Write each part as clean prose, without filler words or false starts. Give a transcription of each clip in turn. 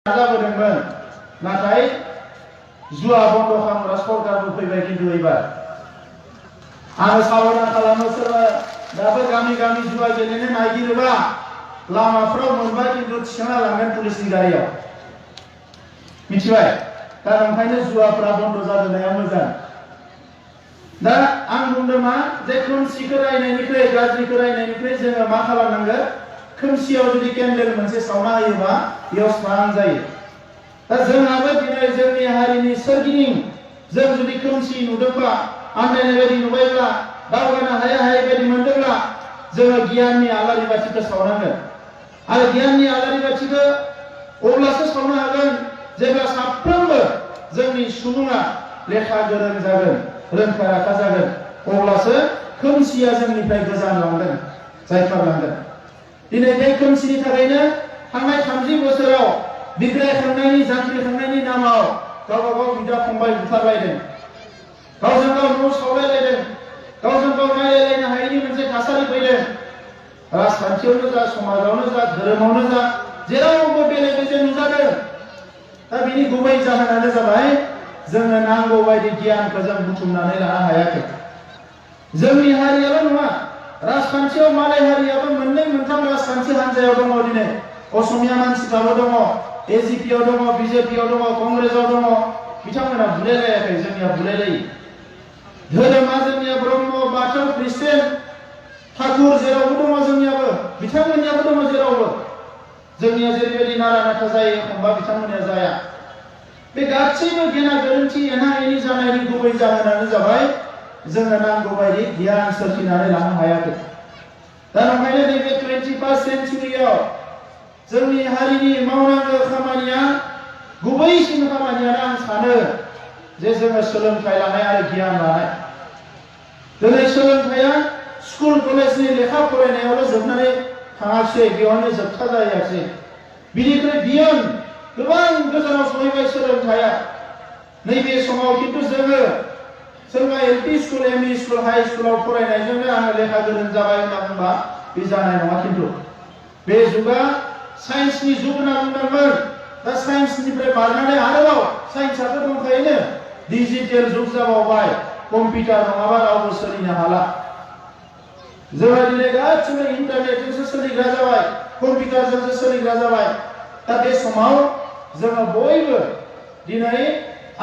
नाजाबोदोंमोन नाथाय जुवा बन्द खालामग्रा सरकारबो फैबाय खिन्थु एबार आरो सावरायना खालामो सोरबा दाबो गामि गामि जुवा गेलेनो नागिरोबा लामाफ्राव मोनबाय खिन्थु थिखांना लांगोन पुलिसनि गारियाव मिथिबाय दा ओंखायनो जुवाफ्रा बन्द जानाया मोजां दा आं बुंदों मा जे खोमसिखौ रायनायनिख्रुइ गाज्रिखौ रायनायनिख्रुइ जोङो मा खालामनांगोन खोमसियाव जुदि केन्डेल मोनसे सावना होयोबा बेयाव स्रां जायो दा जोंहाबो दिनै जोंनि हारिनि सोरगिदिं जों जुदि खोमसि नुदोंबा आन्दायनाय बायदि नुबायब्ला दावगानो हाया हायै बायदि मोनदोंब्ला जोङो गियाननि आलारि बाथिखौ सावनांगोन आरो गियाननि आलारि बाथिखौ अब्लासो सावनो हागोन जेब्ला साफ्रोमबो जोंनि सुबुङा लेखा गोरों जागोन रोंखा राखा जागोन अब्लासो खोमसिया जोंनिफ्राय गोजान लांगोन जायखारलांगोन दिनै बे खोमसिनि थाखायनो थांनाय 30 बोसोराव बिग्रायखांनायनि जांख्रिखांनायनि नामाव गावबा गाव बिदा फंबाय बुथारलायदों गावजों गाव न' सावलायलायदों गावजों गाव नायलायलायनो हायैनि मोनसे थासारि फैदों राजखान्थियावनो जा समाजावनो जा धोरोमावनो जा जेरावबो बेले बेजे नुजादों दा बिनि गुबै जाहोनानो जाबाय जोंनो नांगौ बायदि गियानखौ जों बुथुमनानै लानो हायाखै जोंनि हारियाल' नङा राजखान्थियाव मालाय हारियाबो मोननै मोनथाम राजखान्थि हान्जायाव दङ दिनै असमिया मानसिफ्राबो दङ एजिपियाव दङ बिजेपियाव दङ कंग्रेसआव दङ बिथांमोना बुलायलायाखै जोंनिया बुलायलायो धोरोमा जोंनिया ब्रह्म बाथौ ख्रिस्टियान ठाकुर जेरावबो दङ जोंनियाबो बिथांमोननियाबो दङ जेरावबो जोंनिया जेरैबायदि नारा नाथा जायो एखनबा बिथांमोननिया जाया बे गासैबो गेना गोरोन्थि एना एनि जानायनि गुबै जाहोनानो जाबाय जोङो नांगौ बायदि गियान सोरजिनानै लानो हायाखै दा ओंखायनो नैबे 21st सेन्चुरियाव जोंनि हारिनि मावनांगौ खामानिया गुबैसिन खामानियानो आं सानो जे जोङो सोलोंथाइ लानाय आरो गियान लानाय दिनै सोलोंथाइया स्कुल कलेजनि लेखा फरायनायावल' जोबनानै थाङासै बेयावनो जोबथा जायासै बिनिख्रुइ बियन गोबां गोजानाव सहैबाय सोलोंथाइया नैबे समाव खिन्थु जोङो सोरबा LP school ME school high स्कुलाव फरायनायजोंनो आङो लेखा गोरों जाबाय होनना बुंबा बे जानाय नङा खिन्थु बे जुगा साइन्सनि जुग होनना बुंदोंमोन दा साइन्सनिफ्राय बारनानै आरोबाव साइन्सआथ' दंखायोनो डिजिटेल जुग जाबावबाय कम्पिउटार नङाबा रावबो सोलिनो हाला जोंहा दिनै गासिबो इन्टारनेटजोंसो सोलिग्रा जाबाय कम्पिउटारजोंसो सोलिग्रा जाबाय दा बे समाव जोङो बयबो दिनै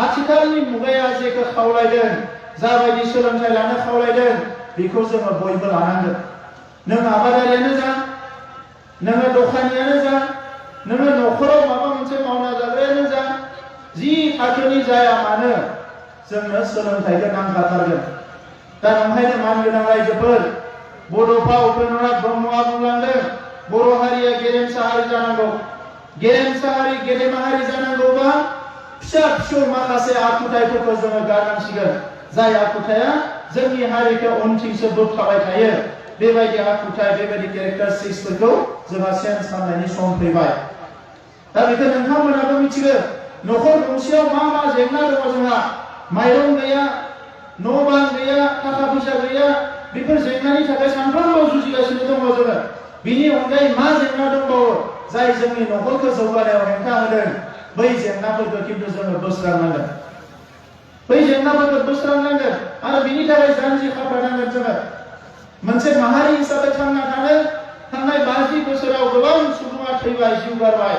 आथिखालनि मुगाया जेखौ खावलायदों जाबायदि सोलोंथाइ लानो खावलायदों बेखौ जोङो बयबो लानांगोन नों आबादारियानो जा नोङो दखानियानो जा नोङो न'खराव माबा मोनसे मावना जाग्रायानो जा जि थाखोनि जाया मानो जोंनो सोलोंथाइखौ नांखाथारगोन दा ओंखायनो मानगोनां रायजोफोर बड'फा उपेन्द्रनाथ ब्रह्मआ बुंलांदों बर' हारिया गेरेमसा हारि जानांगौ गेरेमसा हारि गेदेमा हारि जानांगौबा फिसा फिसौ माखासे आखुथायफोरखौ जोङो गारनांसिगोन जाय आखुथाया जोंनि हारिखौ उनथिंसो बोबथाबाय थायो बेबायदि आखुथाय बेबायदि केरेक्टारिस्टिक्सफोरखौ जोंहा सेन्स खालामनायनि सम फैबाय दा बेखौ नोंथांमोनाबो मिथिगौ न'खर गंसेयाव मा मा जेंना दङ जोंहा माइरं गैया न' बां गैया थाखा फैसा गैया बेफोर जेंनानि थाखाय सानफ्रोमबो जुजिगासिनो दङ जोङो बिनि अनगायै मा जेंना दंबावो जाय जोंनि न'खरखौ जौगानायाव हेंथा होदों बै जेंनाफोरखौ खिन्थु जोङो बोस्रांनांगोन बै जेंनाफोरखौ बोस्रांनांगोन आरो बिनि थाखाय जानजि खाफ्रानांगोन जोङो मोनसे माहारि हिसाबै थांना थानो थांनाय 50 बोसोराव गोबां सुबुङा थैबाय जिउ गारबाय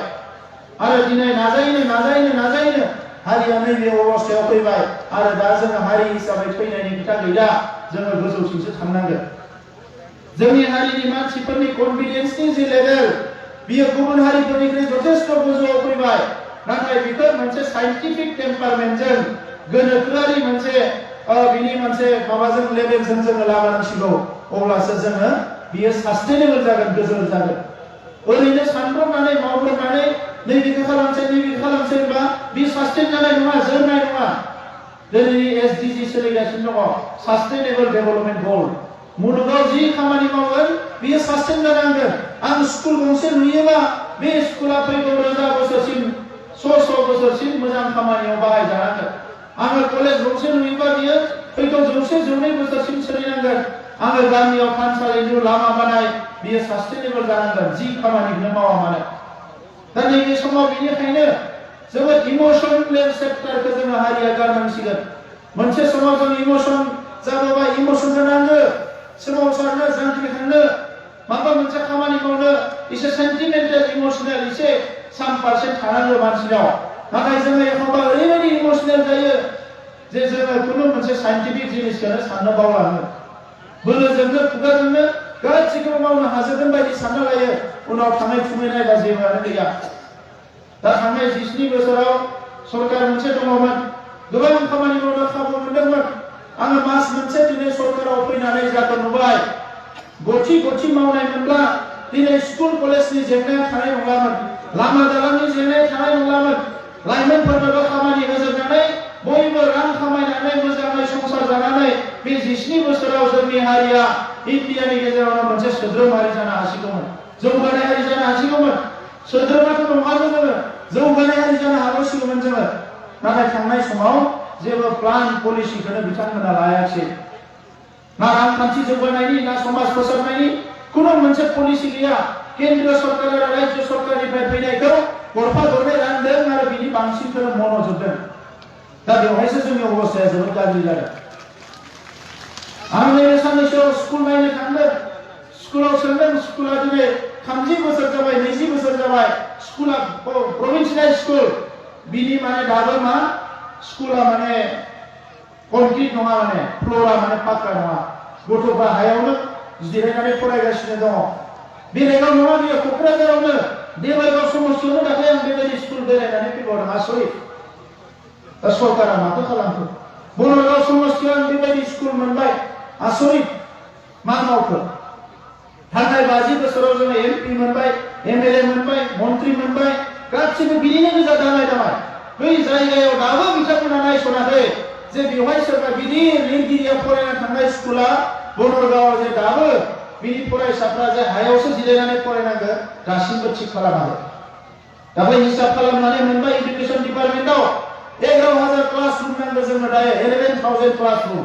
आरो दिनै नाजायैनो हारिया नैबे अबस्थायाव फैबाय आरो दा जोङो हारि हिसाबै थैनायनि खोथा गैला जोङो गोजौसिमसो थांनांगोन जोंनि हारिनि मानसिफोरनि कनफिडेन्सनि जे लेभेल बियो गुबुन हारिफोरनिख्रुइ जथेस्थ गोजौआव फैबाय नाथाय बेफोर मोनसे साइन्टिफिक टेम्पारमेन्टजों गोनोखोआरि मोनसे बिनि मोनसे माबाजों लेभेलजों जोङो लाबोनांसिगौ अब्लासो जोङो बियो सास्टेनेबल जागोन गोजोर जागोन ओरैनो सानब्रबनानै मावब्रबनानै नैबेखौ खालामसै होनबा बे सास्टेन जानाय नङा जोरनाय नङा दिनैनि SDG सोलिगासिनो दङ सास्टेनेबल डेभेलपमेन्ट गल मुलुगाव जि खामानि मावगोन बियो सास्टेन जानांगोन आं स्कुल गंसे नुयोबा बे स्कुला फैगौ 1000 बोसोरसिम 100 बोसोरसिम मोजां खामानियाव बाहायजानांगोन आङो कलेज गंसे नुयोबा बियो फैगौ 100-200 बोसोरसिम सोलिनांगोन आङो गामियाव थानसालिनि लामा बानाय बियो सास्टेनेबल जानांगोन जि खामानिखौनो मावा मानो दा नैबे समाव बेनिखायनो जोबोद इमोशनेल सेक्टरखौ जोङो हारिया गारनांसिगोन मोनसे समाव जों इमोशन जाबोबा इमोशन जानांगो सोमावसारनो जांख्रिखांनो माबा मोनसे खामानि मावनो एसे सेन्टिमेन्टेल इमोशनेल एसे 3% थानांगौ मानसिनाव नाथाय जोङो एखनबा ओरैबायदि इमोशनेल जायो जे जोङो खुनु मोनसे साइन्टिफिक जिनिसखौनो साननो बावलाङो बोलोजोंनो खुगाजोंनो गासैखौबो मावनो हाजोबगोन बायदि सानना लायो उनाव थाङै थुङै नायबा जेबोआनो गैया दा थांनाय 27 बोसोराव सरकार मोनसे दङमोन गोबां खामानि मावनो खाबु मोनदोंमोन आङो मास मोनसे दिनै सरकाराव फैनानै जाखौ नुबाय गथि गथि मावनाय मोनब्ला दिनै स्कुल कलेजनि जेंनाया थानाय नङामोन लामा दालांनि जेंनाया थानाय नङामोन लाइमोनफोरनोबो खामानि होजोबनानै बयबो रां खामायनानै मोजाङै संसार जानानै बे 27 बोसोराव जोंनि हारिया इन्डियानि गेजेरावनो मोनसे सोद्रोम हारि जानो हासिगौमोन जौगानाय हारि जानो हासिगौमोन सोद्रोमाथ' नङा जोङो जौगानाय हारि जानो हागौसिगौमोन जोङो नाथाय थांनाय समाव जेबो प्लान पलिसिखौनो बिथांमोना लायाखिसै ना रांखान्थि जौगानायनि ना समाज फोसाबनायनि खुनु मोनसे पलिसि गैया केन्द्र सरकार आरो राज्य सरकारनिफ्राय फैनायखौ गरफा गरनै रानदों आरो बिनि बांसिनखौनो मन'जोबदों दा बेवहायसो जोंनि अबस्थाया जोबोद गाज्रि जादों आं नैबे साननैसोआव स्कुल नायनो थांदों स्कुलाव सोंदों स्कुला दिनै 30 बोसोर जाबाय 20 बोसोर जाबाय स्कुला प्रभिन्सियेल स्कुल बिनि माने दाबो मा स्कुला माने कनक्रिट नङा माने फ्ल'रा माने पाक्का नङा गथ'फ्रा हायावनो जिरायनानै फरायगासिनो दङ बेलेगाव नङा बेयो क'क्राझारावनो देबायगाव समस्थियावनो दाख्लै आं बेबायदि स्कुल बेरायनानै फैबावदों आसरित दा सरकारा माथो खालामखो बरगाव समस्थियाव आं बेबायदि स्कुल मोनबाय आसरित मा मावखो थांनाय 50 बोसोराव जोङो एमपि मोनबाय एमएलए मोनबाय मन्त्रि मोनबाय गासिबो बिनिनो गोजा दालाय दालाय बै जायगायाव दाबो बिथांमोना नायसनाखै जे बेवहाय सोरबा गिदिर लिरगिरिया फरायनो थांनाय स्कुला बनरगावआव जे दाबो बिनि फरायसाफ्रा जे हायावसो जिरायनानै फरायनांगौ दासिमबो थिग खालामाखै दा बै हिसाब खालामनानै मोनबाय एडुकेशन डिपार्टमेन्टआव 11,000 क्लासरुम नांगौ जोंनो दायो 11,000 क्लासरुम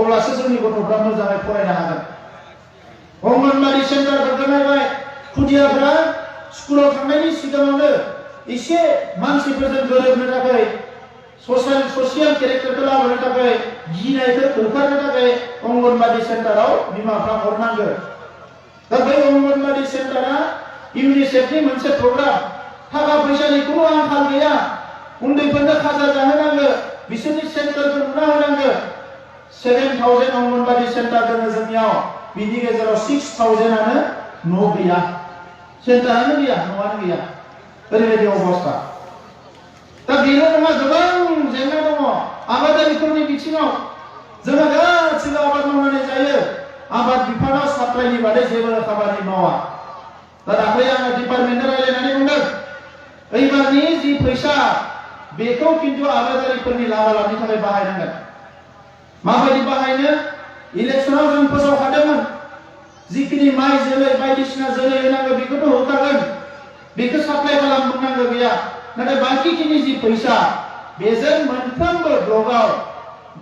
अब्लासो जोंनि गथ'फ्रा मोजाङै फरायनो हागोन अंगनबादि सेन्टारफोरखौ नायबाय खुदियाफ्रा स्कुलाव थांनायनि सिगाङावनो एसे मानसिफोरजों गोरोबनो थाखाय ससियेल केरेक्टारखौ लाबोनो थाखाय गिनायखौ होखारनो थाखाय अंगनबादि सेन्टाराव बिमाफ्रा हरनांगौ दा बै अंगनबादि सेन्टारा इउनिसेफनि मोनसे प्रग्राम थाखा फैसानि खुनु आंखाल गैया उन्दैफोरनो खाजा जाहोनांगौ बिसोरनि सेन्टारखौ लुना होनांगौ 7,000 अंगनबादि सेन्टार दङ जोंनियाव बिनि गेजेराव 6,000आनो न' गैया सेन्टारानो गैया न'आनो गैया ओरैबायदि अबस्था दा बेल' नङा गोबां जेंना दङ आबादारिफोरनि बिथिङाव जोङो गासिबो आबाद मावनानै जायो आबाद बिफानाव साप्लाइनि बादै जेबो खामानि मावा दा दाख्लै आङो डिपार्टमेन्टआव रायज्लायनानै बुंदों एबारनि जि फैसा बेखौ खिन्थु आबादारिफोरनि लाबा लाबनि थाखाय बाहायनांगोन माबायदि बाहायनो इलेक्सनाव जों फोसावखादोंमोन जिखिनि माइ जोलै बायदिसिना जोलै होनांगौ बेखौथ' होखागोन बेखौ साप्लाइ खालामनांगौ गैया नाथाय बाखिखिनि जि फैसा बेजों मोनफ्रोमबो ब्लकआव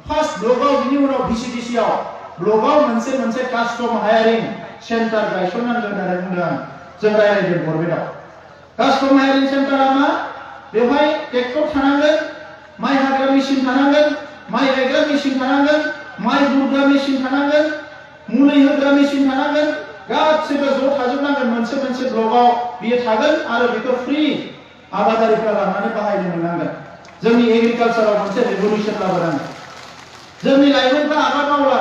फार्स्ट ब्लकआव बिनि उनाव भिसिडिसिआव ब्लकआव मोनसे मोनसे कास्टम हायारिं सेन्टार गायसननांगोन होननानै बुंदों आं जों रायज्लायदों गभर्नमेन्टआव कास्टम हायारिं सेन्टारा मा बेवहाय ट्रेक्टर थानांगोन माइ हाग्रा मेसिन थानांगोन माइ गायग्रा मेसिन थानांगोन माइ बुरग्रा मेसिन थानांगोन मुलि होग्रा मेसिन थानांगोन गासिबो ज' थाजोबनांगोन मोनसे मोनसे ब्लकआव बियो थागोन आरो बेखौ फ्रि आबादारिफ्रा लानानै बाहायनो मोननांगोन जोंनि एग्रिकालचाराव मोनसे रेभलिउसन लाबोनांगोन जोंनि लाइमोनफ्रा आबाद मावला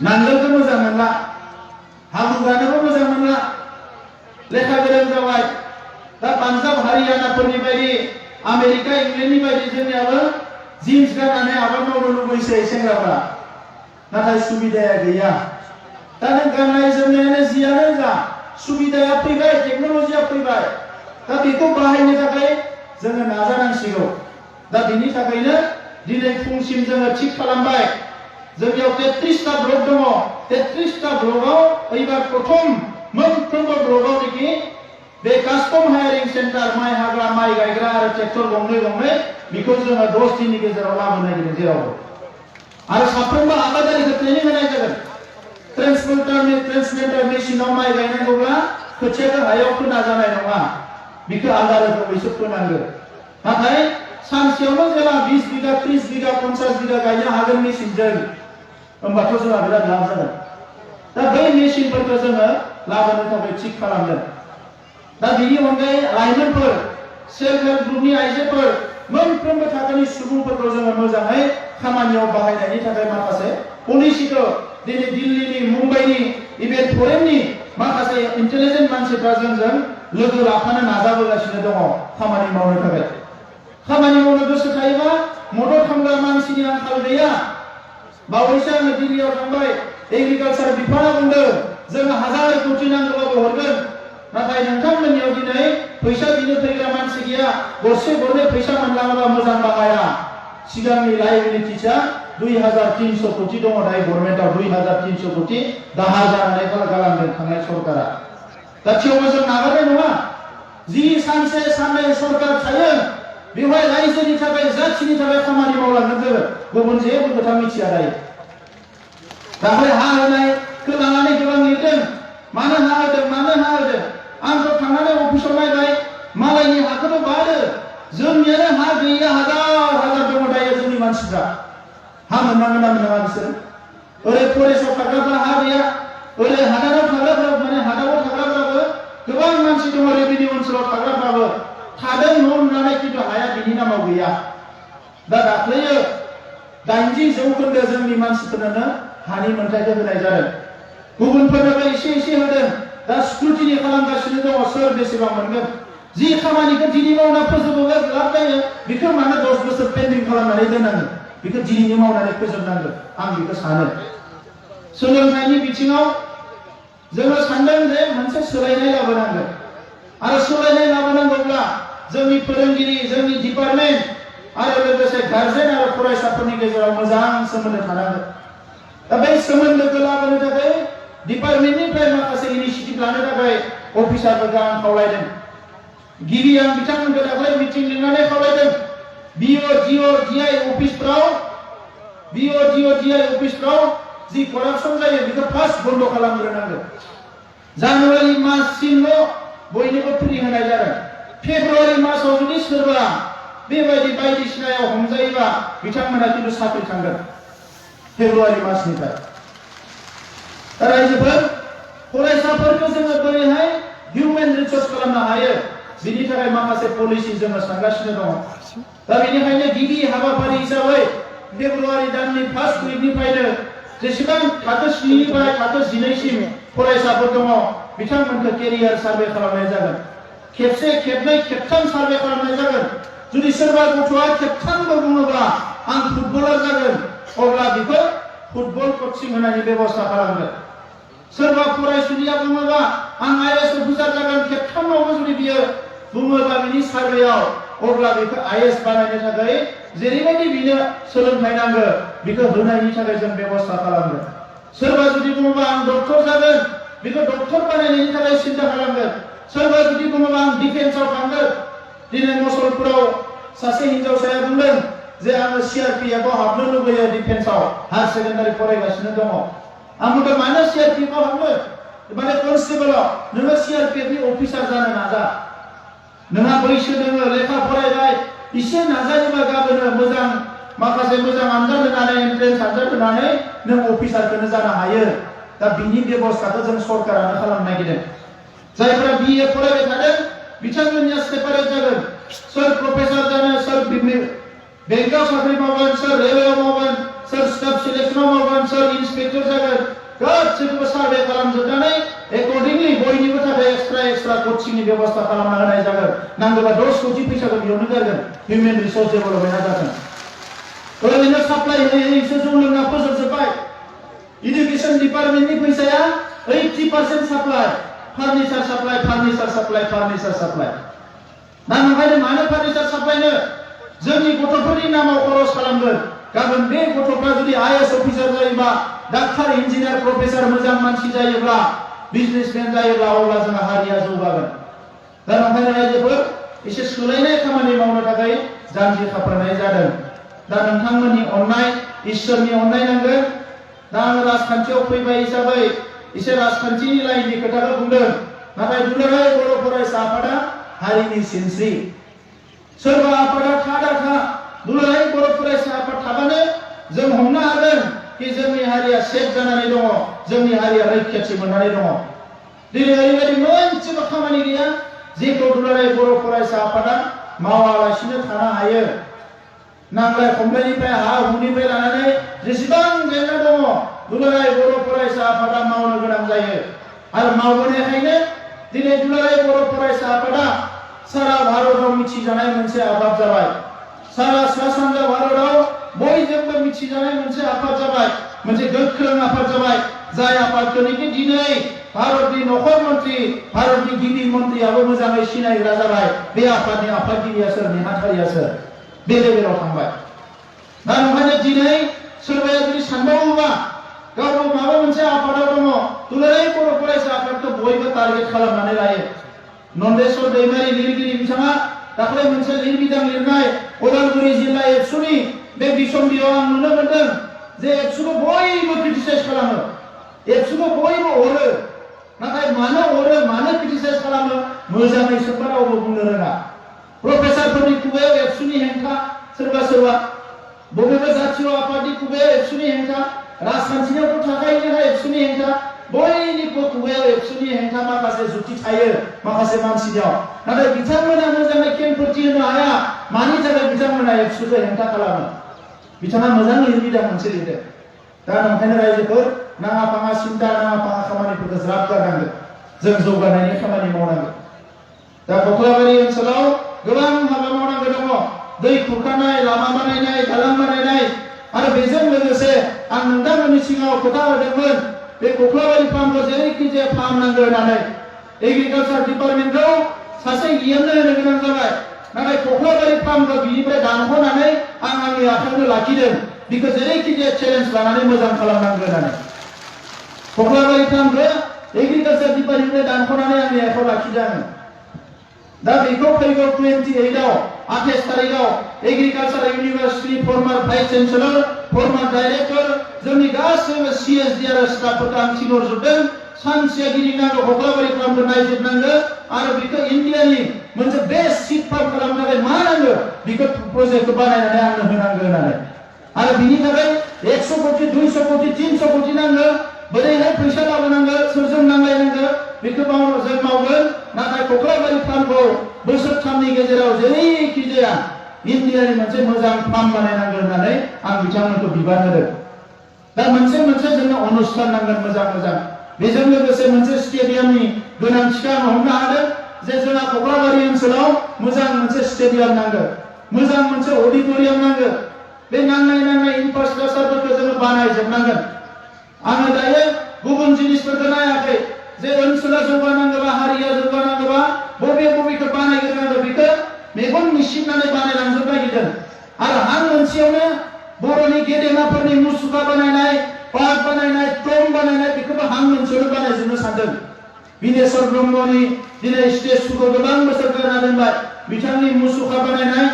नांगोलखौ मोजां मोनला हाब्रु गानोबो मोजां मोनला लेखा गोरों जाबाय दा पान्जाब हारियानाफोरनि बायदि आमेरिका इंलेन्डनि बायदि जोंनियाबो जिन्स गाननानै आबाद मावनो लुबैसै सेंग्राफ्रा नाथाय सुबिदाया गैया दा नों गाननाय जोमनायानो जियानो जा सुबिदाया फैबाय टेक्न'लजिया फैबाय दा बेखौ बाहायनो थाखाय जोङो नाजानांसिगौ दा बिनि थाखायनो दिनै फुंसिम जोङो थिग खालामबाय जोंनियाव 33टा ब्लक दङ 33टा ब्लकआव एबार प्रथम मोनफ्रोमबो ब्लकआवनोखि बे कास्टम हायारिं सेन्टार माइ हाग्रा माइ गायग्रा आरो ट्रेक्टर गंनै गंनै बेखौ जोङो 10 दिननि गेजेराव लाबोनो नागिरदों जेरावबो आरो साफ्रोमबो आबादारिखौ ट्रेनिं होनाय जागोन ट्रेन्सप्लान्टार मेसिनाव माइ गायनांगौब्ला खोथियाखौ हायाव फोना जानाय नङा बेखौ आलादा रोखोमैसो फोनांगोन नाथाय सानसेयावनो जेला 20 बिगा 30 बिगा 50 बिगा गायनो हागोन मेसिनजों होमबाथ' जोंहा बिराद लाब जागोन दा बै मेसिनफोरखौ जोङो लाबोनो थाखाय थिग खालामदों दा बेनि अनगायै लाइमोनफोर सेल्फ हेल्प ग्रुपनि आइजोफोर मोनफ्रोमबो थाखोनि सुबुंफोरखौ जोङो मोजाङै खामानियाव बाहायनायनि थाखाय माखासे पलिसिखौ दिनै दिल्लीनि मुम्बाइनि इभेन फरेननि माखासे इन्टेलिजेन्ट मानसिफ्रा जोंजों लोगो लाफानो नाजाबोगासिनो दङ खामानि मावनो थाखाय खामानि मावनो गोसो थायोबा मदद खालामग्रा मानसिनि आंखाल गैया बावैसो आङो दिल्लीयाव थांबाय एग्रिकालचार बिफाना बुंदों जोङो 1000 कोटि नांगौबाबो हरगोन नाथाय नोंथांमोननियाव दिनै फैसा बिनो फैग्रा मानसि गैया गरसे गरनै फैसा मोनलाङोबा मोजां बाहाया सिगांनि लायबिलिटिसा 2300 कोटि दङ दायो गभर्नमेन्टआव 2300 कोटि दाहार जानानै गालांदों थांनाय सरकारा दा थेवबो जों नागारनाय नङा जि सानसे साननै सरकार थायो बेवहाय रायजोनि थाखाय जाथिनि थाखाय खामानि मावलांनो जोङो गुबुन जेबो खोथा मिथिया दायो दाख्लै हा होनायखौ लानानै गोबां लिरदों मानो हा होदों आंथ' थांनानै अफिसाव नायबाय मालायनि हाखौथ' बादो जोंनियानो हा गैया हाजार दङ दायो जोंनि मानसिफ्रा हा मोननांगोन ना मोनाङा बिसोर ओरै फरेस्टआव थाग्राफ्रा हा गैया ओरै हादानाव थाग्राफ्रा माने हादानाव थाग्राफ्राबो गोबां मानसि दङ रेभिनिउ ओनसोलाव थाग्राफ्राबो थादों न' लुनानै खिन्थु हाया बिनि नामाव गैया दा दाख्लैयो 80% जोंनि मानसिफोरनो हानि मोनथायखौ होनाय जादों गुबुनफोरनोबो एसे होदों दा स्क्रुटिनि खालामगासिनो दङ सोर बेसेबां मोनगोन जि खामानिखौ दिनै मावना फोजोबोबा लाब जायो बेखौ मानो 10 बोसोर पेन्डिं खालामनानै दोननांगोन बेखौ दिनैनो मावनानै फोजोबनांगोन आं बेखौ सानो सोलोंथाइनि बिथिङाव जोङो सानदों जे मोनसे सोलायनाय लाबोनांगोन आरो सोलायनाय लाबोनांगौब्ला जोंनि फोरोंगिरि जोंनि डिपार्टमेन्ट आरो लोगोसे गार्जेन आरो फरायसाफोरनि गेजेराव मोजां सोमोन्दो थानांगोन दा बे सोमोन्दोखौ लाबोनो थाखाय डिपार्टमेन्टनिफ्राय माखासे इनिशिएटिभ लानो थाखाय अफिसारफोरखौ आं खावलायदों गिबि आं बिथांमोनखौ दाख्लै मिटिं लिंनानै खावलायदों बिअ जिअ जिआइ अफिसफ्राव जि करापसन जायो बेखौ फार्स्ट बन्द खालामग्रोनांगोन जानुवारि माससिमल' बयनोबो फ्रि होनाय जादों फेब्रुवारि मासाव जुदि सोरबा बेबायदि बायदिसिनायाव हमजायोबा बिथांमोना खिन्थु साख्रि थांगोन फेब्रुवारि मासनिफ्राय रायजोफोर फरायसाफोरखौ जोङो बोरैहाय हिउमेन रिसोर्स खालामनो हायो बिनि थाखाय माखासे पलिसि जोङो सानगासिनो दङ दा बेनिखायनो गिबि हाबाफारि हिसाबै फेब्रुवारि दाननि फार्स्ट उइकनिफ्रायनो जेसेबां थाखो 7 निफ्राय थाखो 12 सिम फरायसाफोर दङ बिथांमोनखौ केरियार सार्भे खालामनाय जागोन खेबसे खेबनै खेबथाम सार्भे खालामनाय जागोन जुदि सोरबा गथ'आ खेबथामबो बुङोब्ला आं फुटबलार जागोन अब्ला बेखौ फुटबल कोचिं होनायनि बेबस्था खालामगोन सोरबा फरायसुलिया बुङोबा आं आईएएस अफिसार जागोन खेबथामावबो जुदि बियो बुङोबा बिनि सार्भेयाव अब्ला बेखौ आईएएस बानायनो थाखाय जेरैबायदि बिनो सोलोंथाइ नांगौ बेखौ होनायनि थाखाय जों बेबस्था खालामगोन सोरबा जुदि बुङोबा आं डक्टर जागोन बेखौ डक्टर बानायनायनि थाखाय सिन्था खालामगोन सोरबा जुदि बुङोबा आं डिफेन्सआव थांगोन दिनै मसलपुराव सासे हिनजावसाया बुंदों जे आङो सीआरपीएफआव हाबनो लुबैयो डिफेन्सआव हायार सेकेन्डारि फरायगासिनो दङ आं बुंदों मानो सीआरपीएफआव हाबनो माने कनस्टेबलआव नोङो सीआरपीएफनि अफिसार जानो नाजा नोंहा बैसो दङ लेखा फरायबाय एसे नाजायोबा गाबोनो मोजां माखासे मोजां आनजाद होनानै एन्ट्रेन्स आनजाद होनानै नों अफिसारखौनो जानो हायो दा बिनि बेबस्थाखौ जों सरकारानो खालामनो नागिरदों जायफोरा बीए फरायबाय थादों बिथांमोननिया सेपारेट जागोन सोर प्रफेसर जानो सोर बेंकआव साख्रि मावगोन सोर रेलवेआव मावगोन सोर स्टाफ सिलेक्शनाव मावगोन सोर इन्सपेक्टर जागोन गासैखौबो सार्भे खालामजोबनानै एकर्डिंलि बयनिबो थाखाय एक्सट्रा कोचिंनि बेबस्था खालामना होनाय जागोन नांगौबा 10 कोटि फैसाखौ बेयावनो गारगोन हिउमेन रिसोर्स डेभेलपमेन्टआ जागोन ओरैनो साप्लाइ होयैसो जौ लोंना फोजोबजोब्बाय इडुकेसन डिपार्टमेन्टनि फैसाया 80% साप्लाइ फार्निचार साप्लाइ दा ओंखायनो मानो फार्निचार साप्लाइनो जोंनि गथ'फोरनि नामाव खरस खालामगोन गाबोन बे गथ'फ्रा जुदि आईएएस अफिसार जायोबा डाक्टार इन्जिनियार प्रफेसर मोजां मानसि जायोब्ला बिजनेसमेन जायोब्ला अब्ला जोंहा हारिया जौगागोन दा ओंखायनो रायजोफोर एसे सोलायनाय खामानि मावनो थाखाय जानजि खाफ्रानाय जादों दा नोंथांमोननि अननाय इसोरनि अननाय नांगोन दा आं राजखान्थियाव फैबाय हिसाबै एसे राजखान्थिनि लाइननि खोथाखौ बुंदों नाथाय दुलाराय बर' फरायसा आफादा हारिनि सिनस्रि सोरबा आफादा था दुलाराय बर' फरायसा आफाद थाबानो जों हमनो हागोन कि जोंनि हारिया सेफ जानानै दङ जोंनि हारिया रैखाथि मोननानै दङ दिनै ओरैबायदि मोनसेबो खामानि गैया जेखौ दुलाराय बर' फरायसा आफादा मावालासिनो थानो हायो नांलाय खमलायनिफ्राय हा हुनिफ्राय लानानै जेसेबां जेंना दङ दुलाराय बर' फरायसा आफादा मावनो गोनां जायो आरो मावबोनायखायनो दिनै दुलाराय बर' फरायसा आफादा सारा भारताव मिथिजानाय मोनसे आफाद जाबाय सारा सा सानजा भारताव बयजोंबो मिथिजानाय मोनसे आफाद जाबाय मोनसे गोख्रों आफाद जाबाय जाय आफादखौनोखि दिनै भारतनि नखर मन्त्रि भारतनि गिबि मन्त्रियाबो मोजाङै सिनायग्रा जाबाय बे आफादनि आफादगिरिया सोर नेहाथारिया सोर बे लेभेलाव थांबाय दा ओंखायनो दिनै सोरबाया जुदि सानबावोबा गावबो माबा मोनसे आफादाव दङ दुलाराय बर' फरायसा आफादखौ बयबो टारगेट खालामनानै लायो नन्देस्वर दैमारि लिरगिरि बिथाङा दाख्लै मोनसे लिरबिदां लिरनाय उदालगुरि जिल्ला एबसुनि बे बिसम्बियाव आं नुनो मोनदों जे एबसुखौ बयबो क्रिटिसाइज खालामो एबसुखौ बयबो अरो नाथाय मानो अरो मानो क्रिटिसाइज खालामो मोजाङै सोरबा रावबो बुंनो रोङा प्रफेसारफोरनि खुगायाव एबसुनि हेंथा सोरबा बबेबा जातीय आफादनि खुगायाव एबसुनि हेंथा राजखान्थियावथ' थाखायो जोंहा एबसुनि हेंथा बयनिबो खुगायाव एबसुनि हेंथा माखासे जुक्ति थायो माखासे मानसिनियाव नाथाय बिथांमोना मोजाङै खेंफोरथि होनो हाया मानि थाखाय बिथांमोना एबसुखौ हेंथा खालामो बिथाङा मोजां लिरबिदां मोनसे लिरदों दा ओंखायनो रायजोफोर नाङा फाङा सिन्था नाङा फाङा खामानिफोरखौ ज्राब गारनांगोन जों जौगानायनि खामानि मावनांगोन दा कख्लाबारि ओनसोलाव गोबां हाबा मावनांगौ दङ दै खुरखानाय लामा बानायनाय दालां बानायनाय आरो बेजों लोगोसे आं नोंथांमोननि सिगाङाव खोथा होदोंमोन बे कख्लाबारि फार्मखौ जेरैखि जाया फाहामनांगौ होननानै एग्रिकालचार डिपार्टमेन्टखौ सासे इएमनो होनो गोनां जाबाय नाथाय कख्लाबारि फार्मखौ बिनिफ्राय दानख'नानै आं आंनि आखायावनो लाखिदों बेखौ जेरैखि जाया चेलेन्ज लानानै मोजां खालामनांगौ होननानै कख्लाबारि फार्मखौ एग्रिकालचार डिपार्टमेन्टनिफ्राय दानख'नानै आंनि आखायाव लाखिदों आङो दा बेखौ फैगौ 28आव 28 तारिखआव agriculture university former vice chancellor former director जोंनि गासैबो सिएसडि आरो स्टाफफोरखौ आं थिनहरजोबदों सानसेया गिदिंनांगौ कख्लाबारि फार्मखौ नायजोबनांगौ आरो बेखौ इन्डियानि मोनसे बेस्ट सीड फार्म खालामनो थाखाय मा नांगौ बेखौ प्रजेक्टखौ बानायनानै आंनो होनांगौ होननानै आरो बिनि थाखाय 100 कोटि 200 कोटि 300 कोटि नांगौ बोरैहाय फैसा लाबोनांगौ सोरजों नांलायनांगौ बेखौ जों मावगोन नाथाय कख्लाबारि फार्मखौ बोसोरथामनि गेजेराव जेरैखि जाया इन्डियानि मोनसे मोजां फार्म बानायनांगौ होननानै आं बिथांमोनखौ बिबान होदों दा मोनसे जोंनो अनुष्ठान नांगोन मोजां बेजों लोगोसे मोनसे स्टेडियामनि गोनांथिखौ आं हमनो हादों जे जोंहा कख्लाबारि ओनसोलाव मोजां मोनसे स्टेडियाम नांगौ मोजां मोनसे अडिटोरियाम नांगौ बे नांनाय इनफ्रास्ट्राक्चारफोरखौ जोङो बानायजोबनांगोन आङो दायो गुबुन जिनिसफोरखौ नायाखै जे ओनसोला जौगानांगौबा हारिया जौगानांगौबा बबेखौ बानायग्रोनांगौ बेखौ मेगन मिसिबनानै बानायलांजोब नागिरदों आरो हां मोनसेयावनो बर'नि गेदेमाफोरनि मुसुखा बानायनाय पार्क बानायनाय टम बानायनाय बेखौबो हां मोनसेयावनो बानायजोबनो सानदों बिनेश्वर ब्रह्मनि दिनै स्टेचुखौ गोबां बोसोर गारना दोनबाय बिथांनि मुसुखा बानायनाय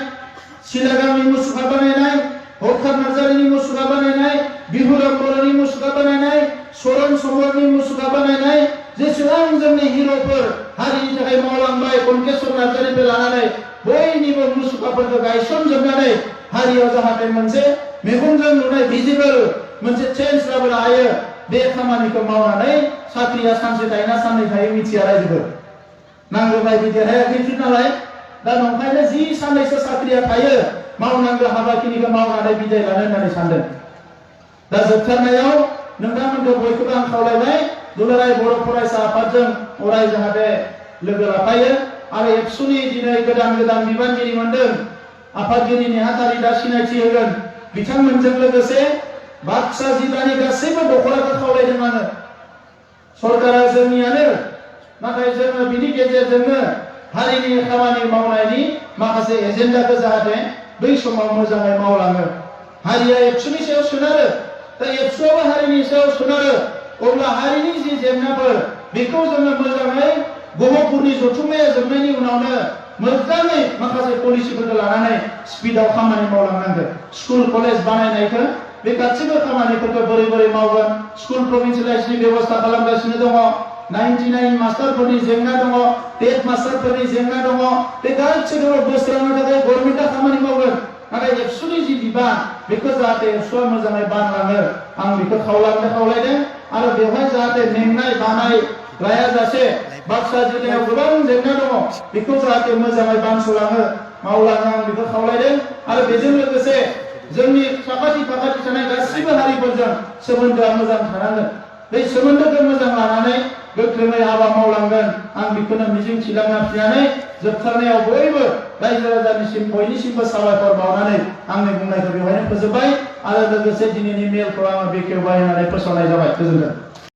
सिलागामनि मुसुखा बानायनाय हरखाब नार्जारिनि मुसुखा बानायनाय बिहुराम बर'नि मुसुखा बानायनाय सरन समरनि मुसुखा बानायनाय जेसेबां जोंनि हिर'फोर हारिनि थाखाय मावलांबाय कनकेश्वर नार्जारिनिफ्राय लानानै बयनिबो मुसुखाफोरखौ गायसनजोबनानै हारियाव जाहाथे मोनसे मेगनजों नुनाय भिजिबल मोनसे चेन्ज लाबोनो हायो बे खामानिखौ मावनानै साख्रिया सानसे थायोना साननै थायो मिथिया रायजोफोर नांगौ बायदि देरहायाखै नालाय दा नंखायनो जि साननैसो साख्रिया थायो मावनांगौ हाबाखिनिखौ मावनानै बिदाय लानो होननानै सानदों दा जोबथारनायाव नोंथांमोनखौ बयखौबो आं खावलायबाय दुलाराय बर' फरायसा आफादजों अराय जाहाथे लोगो लाफायो आरो एबसुनि दिनै गोदान बिबानगिरि मोनदों आफादगिरि नेहाथारि दा सिनायथि होगोन बिथांमोनजों लोगोसे बाक्सा जिल्लानि गासैबो दखलाखौ खावलायदों आङो सरकारा जोंनियानो नाथाय जोङो बिनि गेजेरजोंनो हारिनि खामानि मावनायनि माखासे एजेन्डाखौ जाहाथे बै समाव मोजाङै मावलाङो हारिया एबसुनि सायाव सोनारो दा एबसुआबो हारिनि सायाव सोनारो अब्ला हारिनि जि जेंनाफोर बेखौ जोङो मोजाङै गहपुरनि जथुम्माया जोबनायनि उनावनो मोजाङै माखासे पलिसिफोरखौ लानानै स्पिडआव खामानि मावलांनांगोन स्कुल कलेज बानायनायखौ बे गासैबो खामानिफोरखौ बोरै मावगोन स्कुल प्रभिन्सियेलाइजेसननि बेबस्था खालामगासिनो दङ 99 मास्टारफोरनि जेंना दङ, टेट मास्टारफोरनि जेंना दङ, बे गासैखौबो बोस्रांनो थाखाय गभर्नमेन्टआ खामानि मावगोन। नाथाय एबसुनि जि बिबान बेखौ जाहाथे एबसुआ मोजाङै बानलाङो आं बेखौ खावलायदों आरो बेवहाय जाहाथे मेंनाय बानाय लायाजासे बाक्सा जिल्लायाव गोबां जेंना दङ बेखौ जाहाथे मोजाङै बानस'लाङो मावलाङो आं बेखौ खावलायदों। आरो बेजों लोगोसे जोंनि साखाथि फाखाथि थानाय गासैबो हारिफोरजों सोमोन्दोआ मोजां थानांगोन। बे सोमोन्दोखौ मोजां लानानै गोख्रोङै हाबा मावलांगोन आं बेखौनो मिजिं थिलांनानै जोबथारनायाव बयबो रायजो राजानिसिम बयनिसिमबो साबायखर बावनानै आंनि बुंनायखौ बेवहायनो फोजोबबाय आरो लोगोसे दिनैनि मेलखौ आङो बेखेवबाय होननानै फोसावनाय जाबाय। गोजोन्थों।